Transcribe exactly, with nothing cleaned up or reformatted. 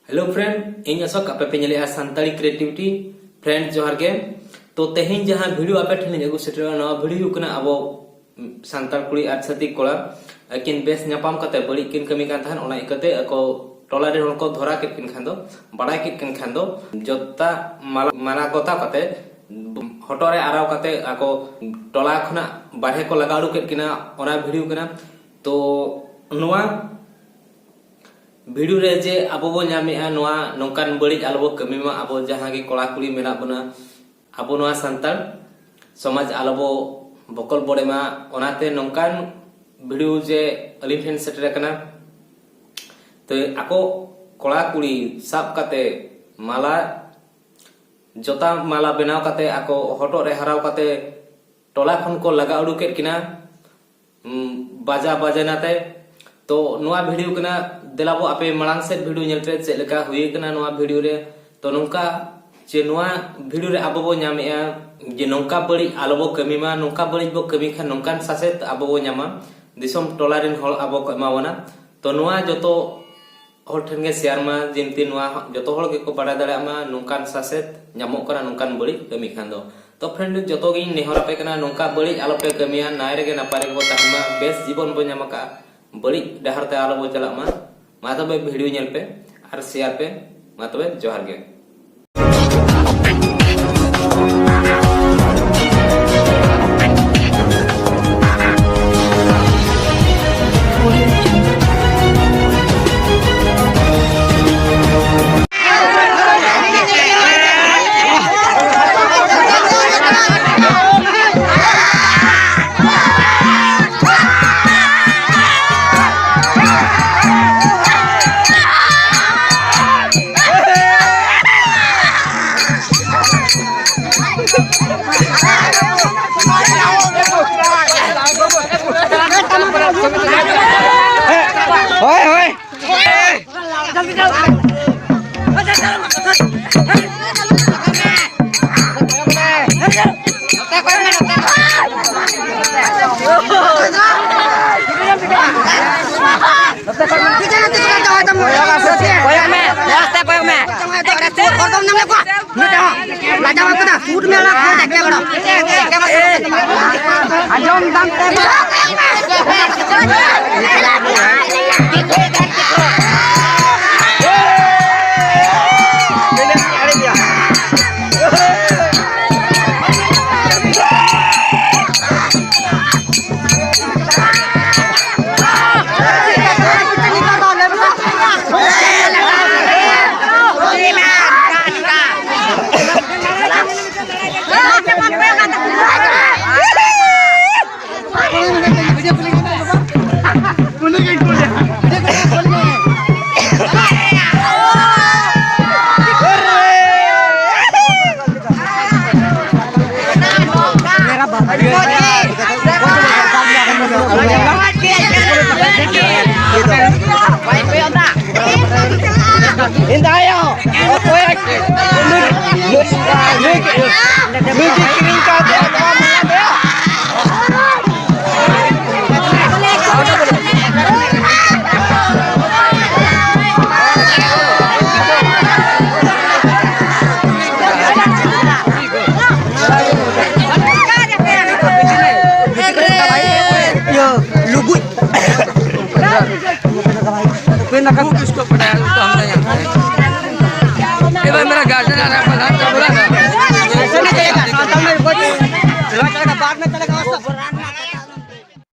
Hello friend, ᱤᱧ ᱚᱥᱳᱠ, ᱟᱯᱮ ᱯᱮ ᱧᱮᱞᱮᱜᱼᱟ ᱥᱟᱱᱛᱟᱲᱤ ᱠᱨᱤᱭᱮᱴᱤᱵᱷᱤᱴᱤ᱾ Friend, ᱡᱚᱦᱟᱨ ᱜᱮ᱾ ᱛᱚ, ᱛᱮᱦᱮᱧ ᱡᱟᱦᱟᱸ ᱵᱷᱤᱰᱤᱭᱳ ᱟᱯᱮ ᱴᱷᱮᱱ ᱤᱧ ᱟᱹᱜᱩ ᱥᱮᱴᱮᱨᱟ, ᱱᱚᱣᱟ ᱵᱷᱤᱰᱤᱭᱳ ᱦᱩᱭᱩᱜ ᱠᱟᱱᱟ ᱟᱵᱚ ᱥᱟᱱᱛᱟᱲ ᱠᱩᱲᱤ ᱟᱨ ᱪᱷᱟᱹᱛᱤᱠ ᱠᱚᱲᱟ ᱟᱹᱠᱤᱱ ᱵᱮᱥ ᱧᱟᱯᱟᱢ ᱠᱟᱛᱮ ᱵᱟᱹᱲᱤᱡ ᱠᱤᱱ ᱠᱟᱹᱢᱤ ᱠᱟᱱ ᱛᱟᱦᱮᱸᱫ᱾ ᱚᱱᱟ ᱤᱠᱟᱹᱛᱮ ᱟᱠᱚ ᱴᱚᱞᱟ ᱨᱮᱱ ᱦᱚᱲ ᱠᱚ ᱫᱷᱚᱨᱟ ᱠᱮᱫ ᱠᱤᱱ ᱠᱷᱟᱱ ᱫᱚ, ᱵᱟᱲᱟᱭ ᱠᱮᱫ ᱠᱤᱱ ᱠᱷᱟᱱ ᱫᱚ, ᱡᱚᱛᱟ ᱢᱟᱞᱟ, ᱢᱟᱱᱟ ᱜᱚᱛᱟ ᱠᱟᱛᱮ ᱦᱚᱴᱚᱜ ᱨᱮ ᱟᱨᱟᱣ ᱠᱟᱛᱮ ᱟᱠᱚ ᱴᱚᱞᱟ ᱠᱷᱚᱱᱟᱜ ᱵᱟᱨᱦᱮ ᱠᱚ ᱞᱟᱜᱟ ᱩᱰᱩᱠ ᱠᱮᱫ ᱠᱤᱱᱟ, ᱚᱱᱟ ᱵᱷᱤᱰᱤᱭᱳ ᱠᱟᱱᱟ᱾ ᱛᱚ ᱱᱚᱣᱟ ᱵᱷᱤᱰᱤᱭᱳ ᱨᱮ ᱡᱮ ᱟᱵᱚ ᱵᱚ ᱧᱟᱢᱮᱜᱼᱟ, ᱱᱚᱣᱟ ᱱᱚᱝᱠᱟᱱ ᱵᱟᱹᱲᱤᱡ ᱟᱞᱚ ᱵᱚ ᱠᱟᱹᱢᱤ ᱢᱟ᱾ ᱟᱵᱚ ᱡᱟᱦᱟᱸ ᱜᱮ ᱠᱚᱲᱟ ᱠᱩᱲᱤ ᱢᱮᱱᱟᱜ ᱵᱚᱱᱟ, ᱟᱵᱚ ᱱᱚᱣᱟ ᱥᱟᱱᱛᱟᱲ ᱥᱚᱢᱟᱡᱽ ᱟᱞᱚ ᱵᱚ ᱵᱚᱠᱚᱞ ᱵᱚᱰᱮ ᱢᱟ, ᱚᱱᱟᱛᱮ ᱱᱚᱝᱠᱟᱱ ᱵᱷᱤᱰᱤᱭᱳ ᱡᱮ ᱟᱹᱞᱤᱧ ᱴᱷᱮᱱ ᱥᱮᱴᱮᱨ ᱟᱠᱟᱱᱟ᱾ ᱛᱚ ᱟᱠᱚ ᱠᱚᱲᱟ ᱠᱩᱲᱤ ᱥᱟᱵ ᱠᱟᱛᱮ ᱢᱟᱞᱟ, ᱡᱚᱛᱟ ᱢᱟᱞᱟ ᱵᱮᱱᱟᱣ ᱠᱟᱛᱮ ᱟᱠᱚ ᱦᱚᱴᱚᱜ ᱨᱮ ᱦᱟᱨᱟᱣ ᱠᱟᱛᱮ ᱴᱚᱞᱟ ᱠᱷᱚᱱ ᱠᱚ ᱞᱟᱜᱟ ᱩᱰᱩᱠ ᱠᱮᱫ ᱠᱤᱱᱟ, ᱩᱢ, ᱵᱟᱡᱟ ᱵᱟᱡᱟᱱᱟ ᱛᱮ᱾ ᱛᱚ ᱱᱚᱣᱟ ᱵᱷᱤᱰᱤᱭᱳ ᱠᱟᱱᱟ, ᱫᱮᱞᱟ ᱵᱚ ᱟᱯᱮ ᱢᱟᱲᱟᱝ ᱥᱮᱫ ᱵᱷᱤᱰᱤᱭᱳ ᱧᱮᱞ ᱯᱮ, ᱪᱮᱫ ᱞᱮᱠᱟ ᱦᱩᱭ ᱠᱟᱱᱟ ᱱᱚᱣᱟ ᱵᱷᱤᱰᱤᱭᱳ ᱨᱮ᱾ ᱛᱚ ᱱᱚᱝᱠᱟ ᱡᱮ ᱱᱚᱣᱟ ᱵᱷᱤᱰᱤᱭᱳ ᱨᱮ ᱟᱵᱚ ᱵᱚ ᱧᱟᱢᱮᱜᱼᱟ ᱡᱮ ᱱᱚᱝᱠᱟ ᱵᱟᱹᱲᱤᱡ ᱟᱞᱚ ᱵᱚ ᱠᱟᱹᱢᱤ ᱢᱟ, ᱱᱚᱝᱠᱟ ᱵᱟᱹᱲᱤᱡ ᱵᱚ ᱠᱟᱹᱢᱤ ᱠᱷᱟᱱ ᱱᱚᱝᱠᱟᱱ ᱥᱟᱥᱮᱛ ᱟᱵᱚ ᱵᱚ ᱧᱟᱢᱟ, ᱫᱤᱥᱚᱢ ᱴᱚᱞᱟ ᱨᱮᱱ ᱦᱚᱲ ᱟᱵᱚ ᱠᱚ ᱮᱢᱟ ᱵᱚᱱᱟ᱾ ᱛᱚ ᱱᱚᱣᱟ ᱡᱚᱛᱚ ᱦᱚᱲ ᱴᱷᱮᱱ ᱜᱮ ᱥᱮᱭᱟᱨ ᱢᱟ, ᱡᱮᱢᱛᱤ ᱱᱚᱣᱟ ᱡᱚᱛᱚ ᱦᱚᱲ ᱜᱮᱠᱚ ᱵᱟᱲᱟᱭ ᱫᱟᱲᱮᱭᱟᱜ ᱢᱟ ᱱᱚᱝᱠᱟᱱ ᱥᱟᱥᱮᱛ ᱧᱟᱢᱚᱜ ᱠᱟᱱᱟ ᱱᱚᱝᱠᱟᱱ ᱵᱟᱹᱲᱤᱡ ᱠᱟᱹᱢᱤ ᱠᱷᱟᱱ ᱫᱚ᱾ ᱛᱚ friend, ᱡᱚᱛᱚ ᱜᱤᱧ ᱱᱮᱦᱚᱨ ᱟᱯᱮ ᱠᱟᱱᱟ, ᱱᱚᱝᱠᱟ ᱵᱟᱹᱲᱤᱡ ᱟᱞᱚ ᱯᱮ ᱠᱟᱹᱢᱤᱭᱟ, ᱱᱟᱭ ᱨᱮᱜᱮ ᱱᱟᱯᱟᱭ ᱨᱮᱜᱮ ᱵᱚ ᱛᱟᱦᱮᱱ ᱢᱟ, ᱵᱮᱥ ᱡᱤᱵᱚᱱ ᱵᱚ ᱧᱟᱢ ᱟᱠᱟᱫᱼᱟ, ᱵᱟᱹᱲᱤᱡ ᱰᱟᱦᱟᱨ ᱛᱮ ᱟᱞᱚ ᱵᱚ ᱪᱟᱞᱟᱜ ᱢᱟ᱾ ᱢᱟ ᱛᱚᱵᱮ ᱵᱷᱤᱰᱤᱭᱳ ᱧᱮᱞ ᱯᱮ ᱟᱨ ᱥᱮᱭᱟᱨ ᱯᱮ᱾ ᱢᱟ ᱛᱚᱵᱮ ᱡᱚᱦᱟᱨ ᱜᱮ᱾ ᱦᱳᱭ, ᱦᱳᱭ᱾ ᱟᱸᱡᱚᱢ ᱠᱟᱫᱟ? ᱥᱩᱨ ᱢᱮ ᱚᱱᱟ ᱠᱚ ᱮᱠᱮᱵᱟᱨᱮ᱾ ᱟᱸᱡᱚᱢ ᱫᱟᱢ ᱛᱮ᱾ ᱤᱭᱟᱹ, ᱞᱩᱵᱩᱡ᱾ वो किसको पढ़ाया, वो तो हम नहीं जानते। ये भाई, मेरा गार्जियन आ रहा है, प्रधान का बुला ना। ऐसा नहीं चलेगा, साथ में बोल, बाद में चलेगा।